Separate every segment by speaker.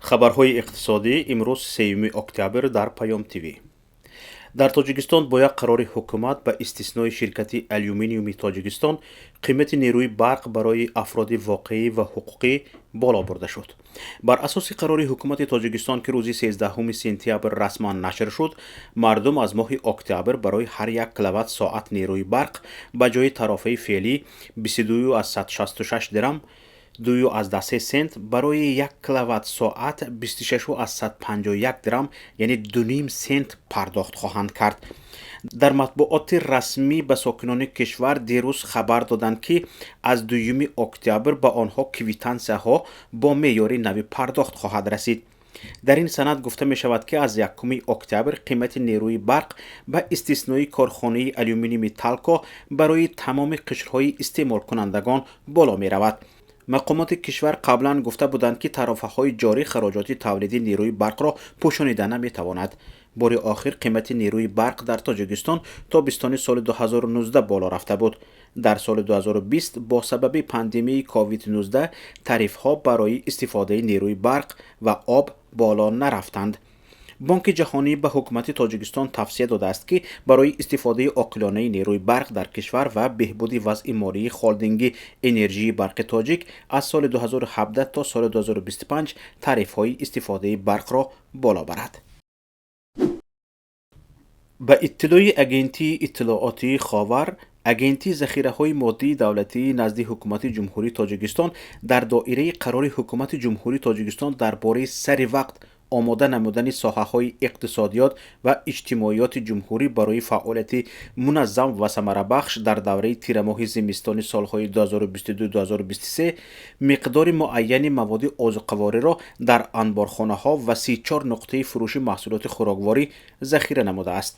Speaker 1: Хабарҳои иқтисодӣ имрӯз, 3 октябр, дар Паём ТВ. Дар Тоҷикистон бо як қарори ҳукумат, ба истиснои ширкати Алюминиуми Тоҷикистон, қимати нерӯи барқ барои афроди воқеӣ ва ҳуқуқӣ боло бурда шуд. Бар асоси қарори ҳукумати Тоҷикистон, ки рӯзи 13 сентябр расман нашр шуд, мардум аз моҳи октябр барои ҳар як киловатт соат нерӯи барқ ба ҷои тарофаи феълӣ 22,66 дирам 2,3 сент, барои як киловатт соат 26,51 дирам, яъне 2,5 сент пардохт хоҳанд кард. Дар матбуоти расмӣ ба сокинони кишвар дирӯз хабар доданд, ки аз 2 октябр ба онҳо квитансияҳо бо меъёри нави пардохт хоҳад расид. Дар ин санад гуфта мешавад, ки аз 1 октябр қимати нерӯи барқ ба истиснои корхонаи алюминиуми Талко барои тамоми қишрҳои истеъмолкунандагон боло меравад. Мақомоти кишвар қаблан гуфта буданд, ки тарофаҳои ҷорӣ хароҷоти тавлиди нерӯи барқро пӯшонида наметавонад. Бори охир қимати нерӯи барқ дар Тоҷикистон тобистони соли 2019 боло рафта буд. Дар соли 2020 бо сабаби пандемияи COVID-19 тарифҳо барои истифодаи нерӯи барқ ва об боло нарафтанд. Бонки Ҷаҳонӣ ба ҳукумати Тоҷикистон тавсия додааст, ки барои истифодаи оқилонаи нерӯи барқ дар кишвар ва беҳбуди вазъи молии холдинги энержии барқи тоҷик аз соли 2017 то соли 2025 тарифҳои истифодаи барқро боло барад. Ба иттилои Агентии иттилоотии Ховар, Агентии захираҳои моддии давлатии назди Ҳукумати Ҷумҳурии Тоҷикистон дар доираи қарори Ҳукумати Ҷумҳурии Тоҷикистон дар бораи сари вақт омода намудани соҳаҳои иқтисодиёт ва иҷтимоиёти ҷумҳурӣ барои фаъолияти муназзам ва самарабахш дар давраи тирамоҳи зимистони солҳои 2022-2023 миқдори муайяни маводи озуқавориро дар анборхонаҳо ва 34 нуқтаи фурӯши маҳсулоти хӯрокворӣ захира намудааст.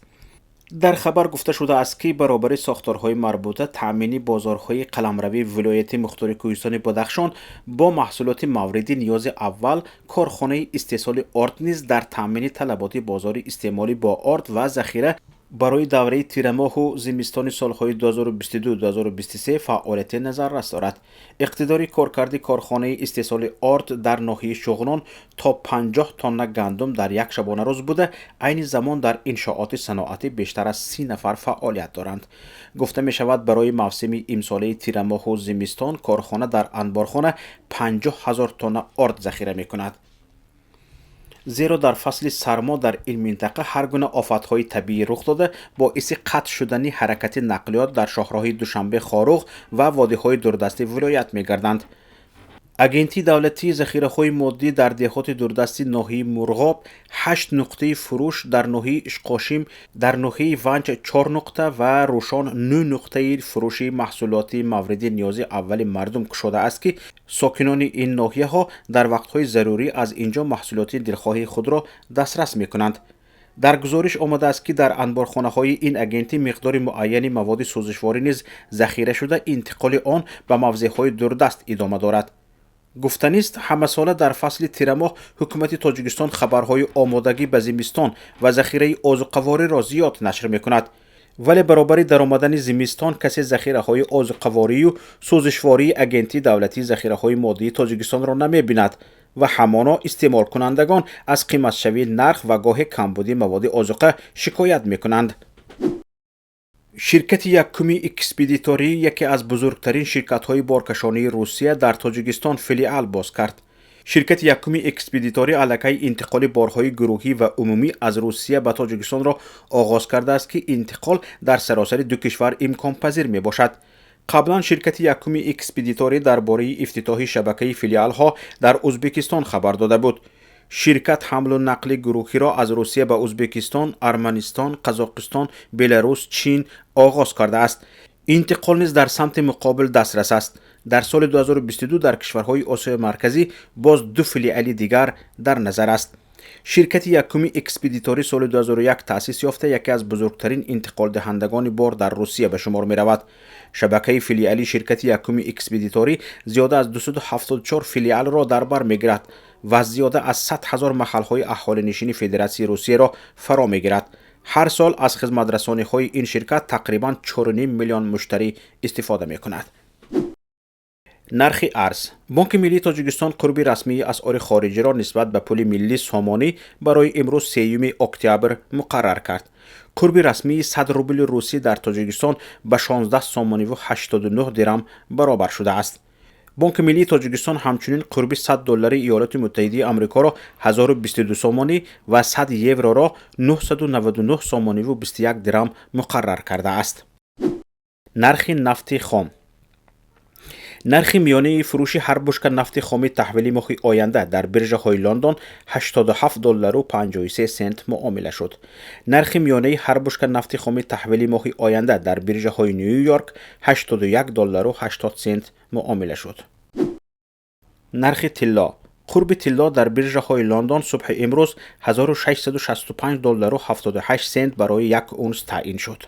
Speaker 1: Дар хабар гуфта шудааст, ки баробари сохторҳои марбута таъмини бозорҳои қаламравии вилояти мухтори Кӯҳистони Бадахшон бо маҳсулоти мавриди ниёзи аввал, корхонаи истеҳсоли орд низ дар таъмини талаботи бозори истеъмолӣ бо орд ва захира барои давраи тирамоҳу зимистони солҳои 2022-2023 фаъолияти назаррас дорад. Иқтидори коркарди корхонаи истеҳсоли орд дар ноҳияи Шуғнон то 50 тонна гандум дар як шабонарӯз буда, айни замон дар иншооти саноатӣ бештар аз 30 нафар фаъолият доранд. Гуфта мешавад, барои мавсими имсолаи тирамоҳу зимистон корхона дар анборхона 50 ҳазор тонна орд захира мекунад, зеро дар фасли сармо дар ин минтақа ҳар гуна офатҳои табиӣ рух дода, боиси қатъ шудани ҳаракати нақлиёт дар шоҳроҳи Душанбе Хоруғ ва водиҳои дурдасти вилоят мегарданд. Агентии давлатии захираҳои моддӣ дар деҳоти дурдасти ноҳияи Мурғоб ҳашт нуқтаи фурӯш, дар ноҳияи Ишкошим, дар ноҳияи Ванҷ чор нуқта ва Рӯшон нӯ нуқтаи фурӯши маҳсулоти мавриди ниёзи аввали мардум кушодааст, ки сокинони ин ноҳияҳо дар вақтҳои зарурӣ аз ин ҷо маҳсулоти дилхоҳи худро дастрас мекунанд. Дар гузориш омадааст, ки дар анборхонаҳои ин агентӣ миқдори муайяни маводи сӯзишворӣ низ захира шуда, интиқоли он ба мавзеъҳои дурдаст идома дорад. Гуфтанист, ҳамасола дар фасли тирамоҳ ҳукумати Тоҷикистон хабарҳои омодагӣ ба зимистон ва захираи озуқавориро зиёд нашр мекунад, вале баробари даромадани зимистон касе захираҳои озуқаворию сӯзишвории Агентии давлатии захираҳои моддии Тоҷикистонро намебинад ва ҳамоно истеъмолкунандагон аз қиматшавии нарх ва гоҳе камбудии маводи озуқа шикоят мекунанд. Ширкати якуми экспедиторӣ, яке аз бузургтарин ширкатҳои боркашонии Русия, дар Тоҷикистон филиал боз кард. Ширкати якуми экспедиторӣ аллакай интиқоли борҳои гурӯҳӣ ва умумӣ аз Русия ба Тоҷикистонро оғоз кардааст, ки интиқол дар саросари ду кишвар имконпазир мебошад. Қаблан ширкати якуми экспедиторӣ дар бораи ифтитоҳи шабакаи филиалҳо дар Ӯзбекистон хабар дода буд. Ширкат ҳамлу нақли гурӯҳиро аз Русия ба Ӯзбекистон, Арманистон, Қазоқистон, Беларус, Чин оғоз кардааст. Интиқол низ дар самти муқобил дастрас аст. Дар соли 2022 дар кишварҳои Осиёи Марказӣ боз ду филиали дигар дар назар аст. Ширкати якуми экспедиторӣ соли 2001 таъсис ёфта, яке аз бузургтарин интиқолдиҳандагони бор дар Русия ба шумор меравад. Шабакаи филиали ширкати якуми экспедиторӣ зиёда аз 274 филиалро дар бар мегирад ва зиёда аз 100 ҳазор маҳалҳои аҳолинишини Федератсияи Русияро фаро мегирад. Ҳар сол аз хизматрасониҳои ин ширкат тақрибан 4,5 миллион муштарӣ истифода мекунад. Нархи арз. Бонки миллии Тоҷикистон қурби расмии асъори хориҷиро нисбат ба пули миллӣ сомонӣ барои имрӯз, 3 октябр, муқаррар кард. Қурби расмии 100 рубли русӣ дар Тоҷикистон ба 16 сомониву 89 дирам баробар шудааст. Бонки миллии Тоҷикистон ҳамчунин қурби 100 доллари Иёлоти Муттаҳидаи Амрикоро 1022 сомонӣ ва 100 евроро 999 сомониву 21 дирам муқаррар кардааст. Нархи нафти хом. Нархи миёнаи фурӯши ҳар бушка нафти хоми таҳвили моҳи оянда дар биржаҳои Лондон 87 доллару 53 сент муомила шуд. Нархи миёнаи ҳар бушка нафти хоми таҳвили моҳи оянда дар биржаҳои Ню Йорк 81 доллару 80 сент муомила шуд. Нархи тилло. Қурби тилло дар биржаҳои Лондон субҳи имрӯз 1665 доллару 78 сент барои як унс таъин шуд.